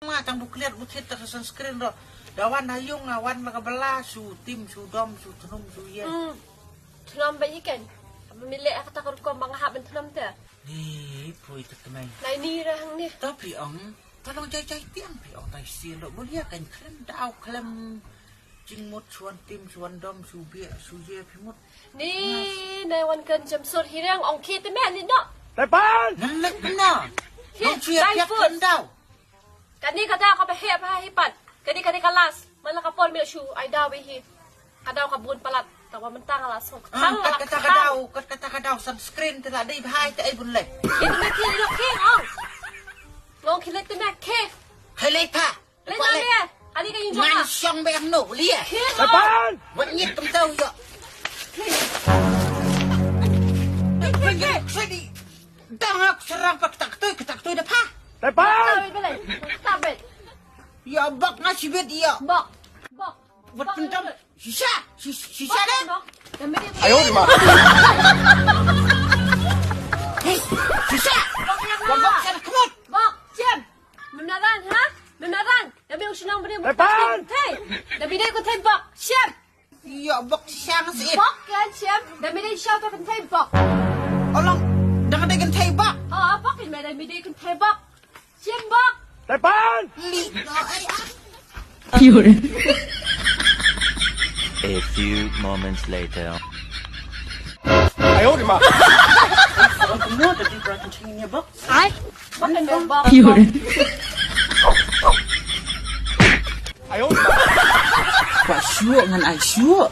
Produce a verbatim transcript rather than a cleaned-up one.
Ma tang bu kliat bu thied ta ka sunscreen ro. Da wan ha yung nga wan la ka bala shu tim shu dom shu thnum shu ye. Hmm. Thnum ba iken. Ba mi leh ha kata ka rukom ba nga hap ban thnum te. Ni pui te tmai. Lai ni ra hang ni. Ta phi ong. Ta long jai jai tiang phi ong tai sien ro. Bu lia kan khlem dau khlem jingmut shuan tim shuan dom shu bia shu ye phi mut. Ni nai wan kan jam sur hirang ong ki te me ni no. Tepan. Nan lek na. Ki, nong shu ye dai piat foot. Khlem dau. Kane ka daw kaba heh bha hi pat. Kane kane ka last. Man la ka por me shu ai daw hi. Ka daw ka bun palat. Tawa mynta nga la song. Ah, tang kat la kata ka daw, kat kata ka daw sunscreen te la dei bha te ai bun leh. Ki te me ki lo ki ong. Ngong ki leh te me ki. Hai leh pha. Leh na leh. Kane ka yin jong. Ngan shong be no leh. Ki ong. Tepan. Wat nyit tum tau yo. Ki. Ki, ki, ki. Sedi. Dang ak serang pak tak tu, tak tu dah pha. Tepan. Tahu bela. Tabet. Ya bak nga sibet ya. Bok. Bok. Wat pentam. Sisa, sis- sisa deh. Bok. Ayo di ma. Hei, sisa. Bok yang bak sana kemot. Bok, siap. Menaran ha? Menaran. Dah biar usinang beri. Tepan. Hei. Dah beri aku tembak. Siap. Ïa bok siang si. Bok kan siam, da mi dei siam to kynthei bok. Olong, da ka dei kynthei bok. Oh, bok kan da mi dei kynthei bok. Siam bok. Tepan. Li no ai ah. A few moments later. Ayo di ma. Ai. Bok kan da bok. Ayo. Ba shuh ngan ai shuh.